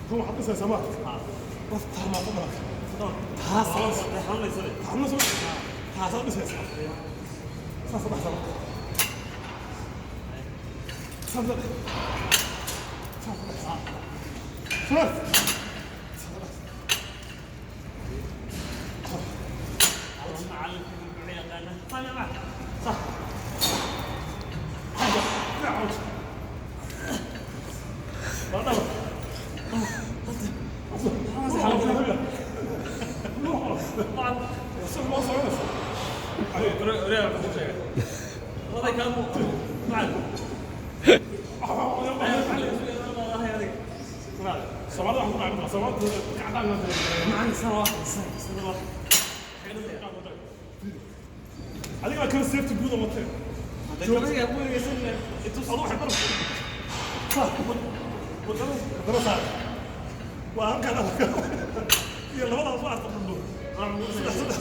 Tan waxaad dhisaysaa maaragta laftaa maa ku dhalatay taasaad dhisaysaa saas dhexsa marka saas dhex saas dhexsa saas صح حاجة لا عود adiga kala seefta guud oo watay adoo waxay bar saar waa halkaan iyo labadaas waa arta dhundhur saddex saddex.